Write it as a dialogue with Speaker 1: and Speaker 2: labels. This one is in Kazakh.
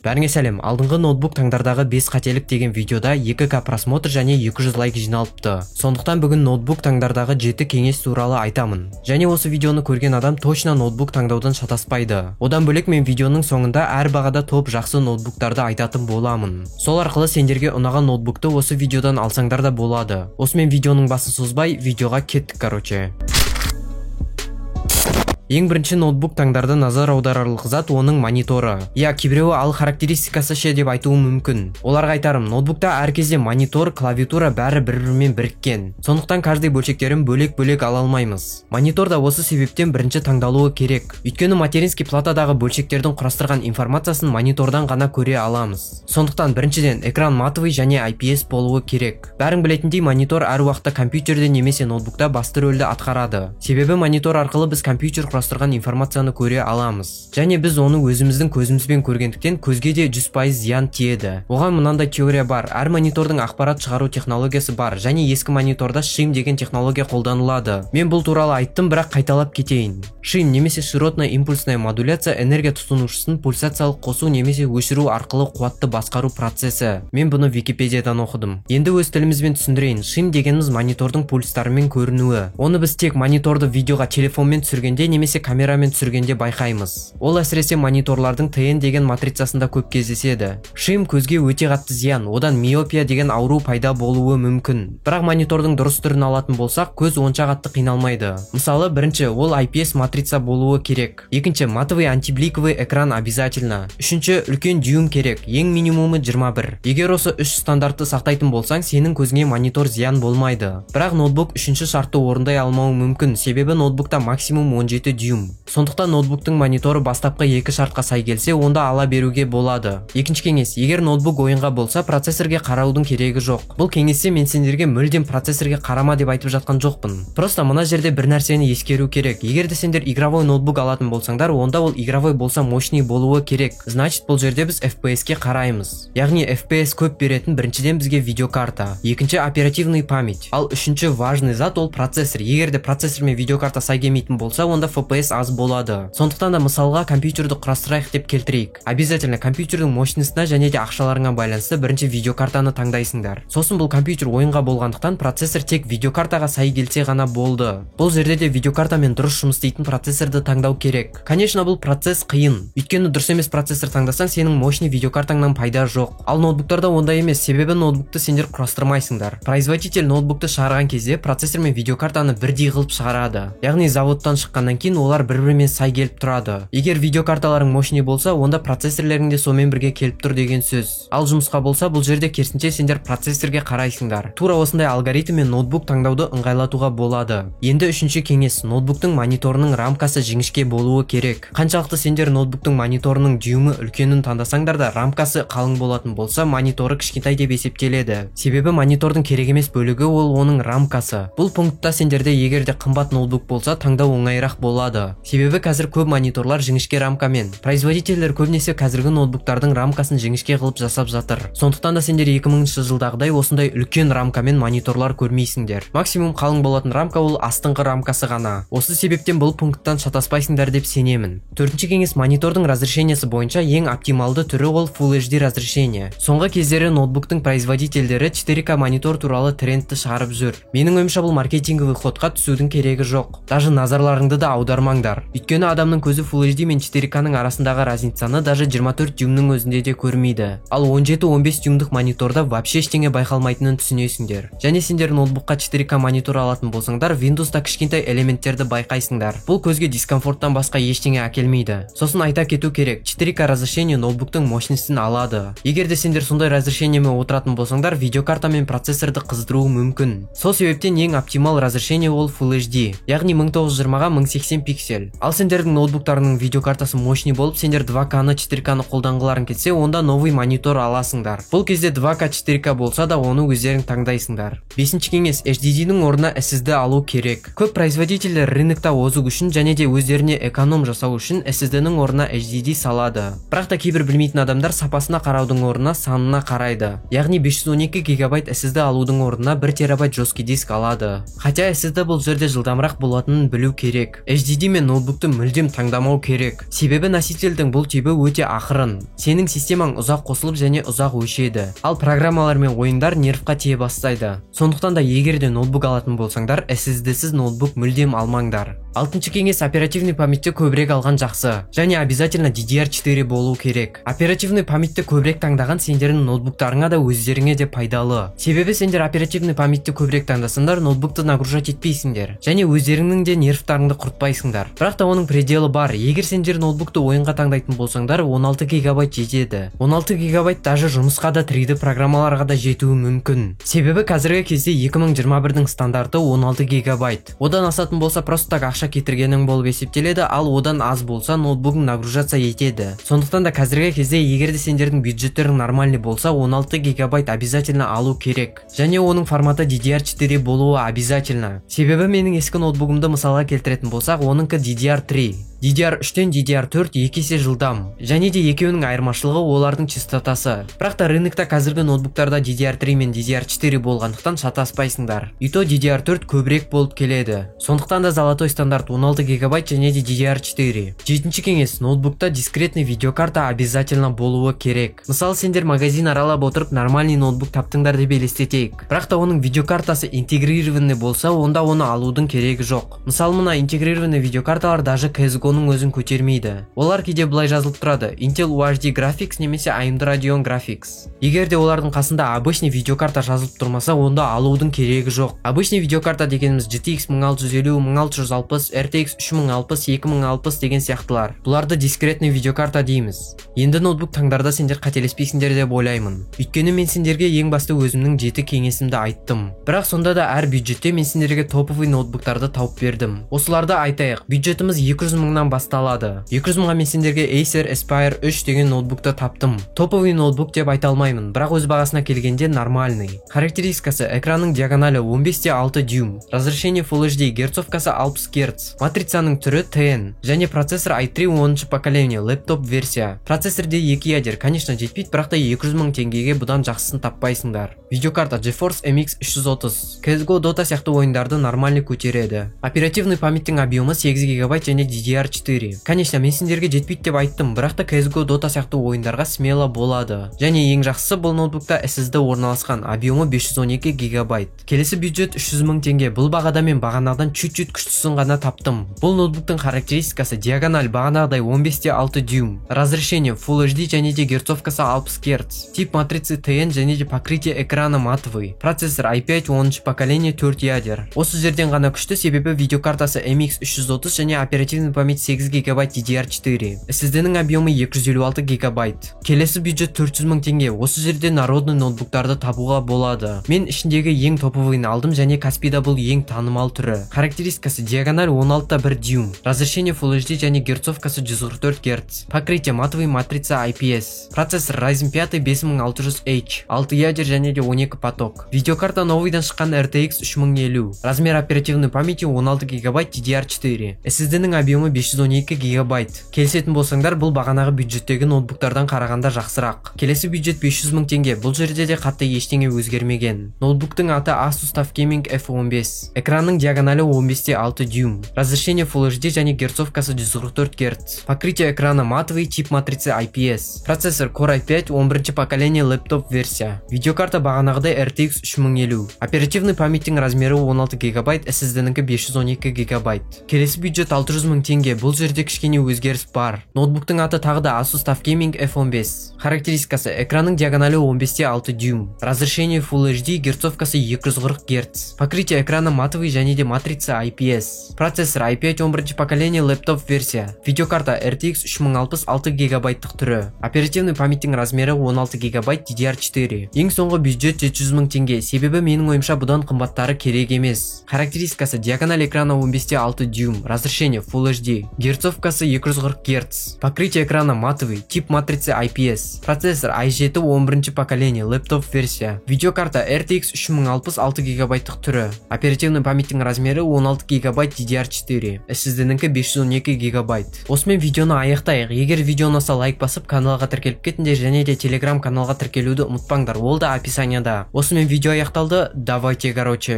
Speaker 1: Бәріңе сәлем. Алдыңғы «Ноутбук таңдардағы 5 қателік» деген видеода 2К просмотр және 200 лайк жиналыпты. Сондықтан бүгін ноутбук таңдардағы 7 кеңес туралы айтамын. Және осы видеоны көрген адам точно ноутбук таңдаудан шатаспайды. Одан бөлек, мен видеоның соңында әр бағада топ жақсы ноутбуктарды айтатын боламын. Сол арқылы сендерге ұнаған ноутбукты осы видеодан алсаңдар да болады. Осымен видеоның басын созбай, видеоға кеттік, короче. Ең бірінші ноутбук таңдарда назар аударарлық зат — оның мониторы. Иә, кейбіреуі «Ал характеристикасы ше?» деп айтуы мүмкін. Оларға айтарым: ноутбукта әр кезде монитор, клавиатура, бәрі бір бірімен біріккен. Сондықтан каждый бөлшектерін бөлек-бөлек ала алмаймыз. Монитор да осы себептен бірінші таңдалуы керек. Өйткені материнский платадағы бөлшектердің құрастырған информациясын монитордан ғана көре аламыз. Сондықтан біріншіден, экран матовый және IPS болуы керек. Бәрің білетіндей, монитор әр уақытта компьютерде немесе ноутбукта басты рөлді атқарады. Себебі монитор арқылы біз компьютер құрастырған информацияны көре аламыз. Және біз оны өзіміздің көзімізбен көргендіктен, көзге де 100% зиян тиеді. Оған мынандай теория бар: әр монитордың ақпарат шығару технологиясы бар және ескі мониторда ШИМ деген технология қолданылады. Мен бұл туралы айттым, бірақ қайталап кетейін. ШИМ немесе широтная импульсная модуляция — энергия тұтынушысын пульсациялық қосу немесе өшіру арқылы қуатты басқару процесі. Мен бұны Википедиядан оқыдым. Енді өз тілімізбен түсіндірейін. ШИМ дегеніміз — монитордың пульстарымен көрінуі. Оны біз тек мониторды видеоға телефонмен түсіргенде немесе камерамен түсіргенде байқаймыз. Ол әсіресе мониторлардың ТН деген матрицасында көп кездеседі. ШИМ көзге өте қатты зиян, одан миопия деген ауру пайда болуы мүмкін. Бірақ монитордың дұрыс түрін алатын болсақ, көз онша қатты қиналмайды. Мысалы, бірінші, ол IPS матрица болуы керек. Екінші, матовый антибликовый экран обязательно. Үшінші, үлкен дюйм керек, ең минимумы 21. Егер осы үш стандартты сақтайтын болсаң, сенің көзіңе монитор зиян болмайды. Бірақ ноутбук үшінші шартты орындай алмауы мүмкін, себебі ноутбукта максимум 17 дюйм. Сондықтан ноутбуктың мониторы бастапқы екі шартқа сай келсе, онда ала беруге болады. Екінші кеңес: егер ноутбук ойынға болса, процессорге қараудың керегі жоқ. Бұл кеңесте мен сендерге мүлдем процессорге қарама деп айтып жатқан жоқпын. Просто мына жерде бір нәрсені ескеру керек: егер де сендер игровой ноутбук алатын болсаңдар, онда ол игровой болса, мощный болуы керек. Значит, бұл жерде біз FPS-ке қараймыз, яғни FPS көп беретін біріншіден бізге видеокарта, екінші, оперативный память, ал үшінші важный зат ол процессор. Егер де процессор мен видеокарта сай келмейтін болса, онда FPS аз болады. Сондықтан да мысалға компьютерді құрастырайық деп келтірейік. Обязательно компьютердің мощностына және де ақшаларыңа байланысты бірінші видеокартаны таңдайсыңдар. Сосын бұл компьютер ойынға болғандықтан, процессор тек видеокартаға сай келсе ғана болды. Бұл жерде де видеокартамен дұрыс жұмыс істейтін процессорды таңдау керек. Конечно, бұл процесс қиын, өйткені дұрыс емес процессор таңдасаң, сенің мощный видеокартаңнан пайда жоқ. Ал ноутбуктарда ондай емес, себебі ноутбукты сендер құрастырмайсыңдар. Производитель ноутбукты шығарған кезде процессор мен видеокартаны бірдей қылып шығарады, яғни заводтан шыққаннан кейін олар бір бірімен сай келіп тұрады. Егер видеокарталарың мощный болса, онда процессорлерің де сонымен бірге келіп тұр деген сөз. Ал жұмысқа болса, бұл жерде керісінше, сендер процессорге қарайсыңдар. Тура осындай алгоритммен ноутбук таңдауды ыңғайлатуға болады. Енді үшінші кеңес: ноутбуктың мониторының рамкасы жіңішке болуы керек. Қаншалықты сендер ноутбуктың мониторының дюймі үлкенін таңдасаңдар да, рамкасы қалың болатын болса, мониторы кішкентай деп есептеледі. Себебі монитордың керек емес бөлігі ол оның рамкасы. Бұл пунктта сендерде егер де қымбат ноутбук болса, таңдау оңайырақ болады, себебі қазір көп мониторлар жіңішке рамкамен. Производительдер көбінесе қазіргі ноутбуктардың рамкасын жіңішке қылып жасап жатыр. Сондықтан да сендер 2000 жылдағыдай осындай үлкен рамкамен мониторлар көрмейсіңдер. Максимум қалың болатын рамка ол астыңғы рамкасы ғана. Осы себептен бұл пункттан шатаспайсыңдар деп сенемін. Төртінші кеңес: монитордың разрешениесі бойынша ең оптималды түрі ол Full HD разрешение. Соңғы кездері ноутбуктың производительдері 4К монитор туралы трендті шығарып жүр. Менің ойымша, бұл маркетинговый ходқа түсудің керегі жоқ, даже назарларыңды да аудармаңдар. Өйткені адамның көзі Full HD мен 4К-ның арасындағы разницаны даже 24 дюймнің өзінде де көрмейді. Ал 17-15 дюймдік мониторда вообще ештеңе байқалмайтынын түсінесіңдер. Және сендер ноутбукқа 4К монитор алатын болсаңдар, Windows'та кішкентай элементтерді байқайсыңдар. Бұл көзге дискомфорттан басқа ештеңе әкелмейді. Сосын айта кету керек, 4К разрешение ноутбуктың мощностін алады. Егер де сендер сондай разрешениемен отыратын болсаңдар, видеокарта мен процессорды қыздыруы мүмкін. Сол себептен ең оптимал разрешение ол Full HD, яғни 1920-ға 1080 пиксель. Ал сендердің ноутбуктарының видеокартасы мощный болып, сендер 2К-ны, 4К-ны қолданғыларың келсе, онда новый монитор аласыңдар. Бұл кезде 2К, 4К болса да, оны өздерің таңдайсыңдар. Бесінші кеңес: HDD-ның орнына SSD алу керек. Көп производительдер рынокта озу үшін және де өздеріне эконом жасау үшін SSD-ның орнына HDD салады. Бірақ та кейбір білмейтін адамдар сапасына қараудың орнына санына қарайды, яғни 512 гигабайт SSD алудың орнына 1 терабайт жесткий диск алады. Хотя SSD бұл жерде жылдамырақ болатынын білу керек. HDD HDD мен ноутбукты мүлдем таңдамау керек. Себебі носительдің бұл типі өте ақырын. Сенің системаң ұзақ қосылып және ұзақ өшеді. Ал программалар мен ойындар нервқа тие бастайды. Сондықтан да егер де ноутбук алатын болсаңдар, SSD-сіз ноутбук мүлдем алмаңдар. Алтыншы кеңес: оперативный памятьті көбірек алған жақсы. Және обязательно DDR4 болу керек. Оперативный памятьті көбірек таңдаған сендердің ноутбуктарыңа да, өздеріңе де пайдалы. Себебі сендер оперативный памятьті көбірек таңдасаңдар, ноутбукты нагружать етпейсіңдер және өздеріңнің де нервтарыңды құртпайсыңдар. Бірақ та оның пределі бар. Егер сендер ноутбукты ойынға таңдайтын болсаңдар, 16 гигабайт жетеді. 16 гигабайт даже жұмысқа да, 3D программаларға да жетуі мүмкін. Себебі қазіргі кезде 2021-дің стандарты 16 гигабайт. Одан асатын болса, просто так ақша кетіргенің болып есептеледі, ал одан аз болса, ноутбугың нагружаться етеді. Сондықтан да қазіргі кезде, егер де сендердің бюджеттерің нормальный болса, 16 гигабайт обязательно алу керек. Және оның форматы DDR4 болуы обязательно. Себебі менің ескі ноутбугымды мысалға келтіретін болсақ, оныкі DDR3. DDR3-тен DDR4 2 есе жылдам. Және де екеуінің айырмашылығы — олардың частотасы. Бірақ та рынокта қазіргі ноутбуктарда DDR3 мен DDR4 болғандықтан, шатаспайсыңдар. И то DDR4 көбірек болып келеді. Сондықтан да золотой стандарт 16 гигабайт және де DDR4. Жетінші кеңес: ноутбукта дискретный видеокарта обязательно болуы керек. Мысалы, сендер магазин аралап отырып, нормальный ноутбук таптыңдар деп елестетейік. Бірақ та оның видеокартасы интегрированный болса, онда оны алудың керегі жоқ. Мысалы, мына интегрированный видеокарталар даже CSGO-ның өзін көтермейді. Олар кейде былай жазылып тұрады: Intel UHD Graphics немесе AMD Radeon Graphics. Егер де олардың қасында обычный видеокарта жазылып тұрмаса, онда алудың керегі жоқ. Обычный видеокарта дегеніміз GTX 1650, 1660, RTX 3060, 2060 деген сияқтылар. Бұларды дискретный видеокарта дейміз. Енді ноутбук таңдарда сендер қателеспейсіңдер деп ойлаймын. Өйткені мен сендерге ең басты өзімнің жеті кеңесімді айттым. Бірақ сонда да әр бюджетте мен сендерге топовый ноутбуктарды тауып бердім. Осыларды айтайық. Бюджетіміз 200 мыңнан басталады. 200 мыңға мен сендерге Acer Aspire 3 деген ноутбукты таптым. Топовый ноутбук деп айта алмаймын, бірақ өз бағасына келгенде нормальный. Характеристикасы: экранның диагоналі 15,6 дюйм, разрешение Full HD, герцовкасы 60 Гц, матрицаның түрі TN және процессор i3 10 поколение, лэптоп версия. Процессорде 2 ядер, конечно, жетпейді, бірақ та 200 мың теңгеге бұдан жақсысын таппайсыңдар. Видеокарта GeForce MX 330. CSGO, Dota сияқты ойындарды нормальный көтереді. Оперативный памяттің объемы 8 гигабайт және DDR4. Конечно, мен сендерге жетпейді деп айттым, бірақ та CSGO, Dota сияқты ойындарға смело болады. Және ең жақсысы, бұл ноутбукта SSD орналасқан, объемы 512 гигабайт. Келесі бюджет 300 мың теңге. Бұл бағада мен бағанағыдан чуть-чуть күштісін ғана таптым. Бұл ноутбуктың характеристикасы: диагональ бағанағыдай 15,6 дюйм, разрешение Full HD және де герцовкасы 60 Гц, тип матрицы TN және де покрытие экрана матовый, процессор i5 10 поколение, 4 ядер. Осы жерден ғана күшті, себебі видеокартасы MX 330 және оперативный память 8 гигабайт DDR4. SSD-нің объемы 256 гигабайт. Келесі бюджет 400 мың теңге. Осы жерде народный ноутбуктарды табуға болады. Мен ішіндегі ең топовыйын алдым және Каспида бұл ең танымал түрі. Характеристикасы: диагональ 16,1 дюйм, разрешение Full HD және герцовкасы 144 Гц, покрытие матовый, матрица IPS, процессор Ryzen 5 5600H, 6 ядер және де 12 поток. Видеокарта новыйдан шыққан RTX 3050, размер оперативной памяти 16 гигабайт DDR4, SSD-нің объемы 512 гигабайт. Келісетін болсаңдар, бұл бағанағы бюджеттегі ноутбуктардан қарағанда жақсырақ. Келесі бюджет 500 мың теңге. Бұл жерде де қатты ештеңе өзгермеген. Ноутбуктың аты Asus TUF Gaming F15. Экранның диагоналі 15,6 дюйм, разрешение Full HD және герцовкасы 144 Гц, покрытие экрана матовый, тип матрицы IPS, процессор Core i5 11 поколение, лэптоп версия. Видеокарта бағанағыдай RTX 3050, оперативный памяттің размері 16 гигабайт, SSD-нікі 512 гигабайт. Келесі бюджет 600 мың теңге. Бұл жерде кішкене өзгеріс бар. Ноутбуктың аты тағы да Asus TUF Gaming F15. Характеристикасы: экранның диагоналі 15,6 дюйм, разрешение Full HD, герцовкасы 240 Гц, покрытие экрана матовый және де матрица IPS, процессор i5 11 поколение, лэптоп версия. Видеокарта RTX 3060 6 гигабайттық түрі, оперативный памяттің размері 16 гигабайт DDR4. Ең соңғы бюджет 700 мың теңге, себебі менің ойымша, бұдан қымбаттары керек емес. Характеристикасы: диагональ экрана 15,6 дюйм, разрешение Full HD, герцовкасы 240 Гц, покрытие экрана матовый, тип матрицы IPS, процессор i7 11 поколение, лэптоп версия. Видеокарта RTX 3060 6 гигабайттық түрі, оперативный памяттің размері 16 гигабайт DDR4, SSD-нікі 512 гигабайт. Осымен видеоны аяқтайық. Егер видео ұнаса, лайк басып, каналға тіркеліп кетіңдер және де телеграм каналға тіркелуді ұмытпаңдар, ол да описанияда. Осымен видео аяқталды. Давайте, короче.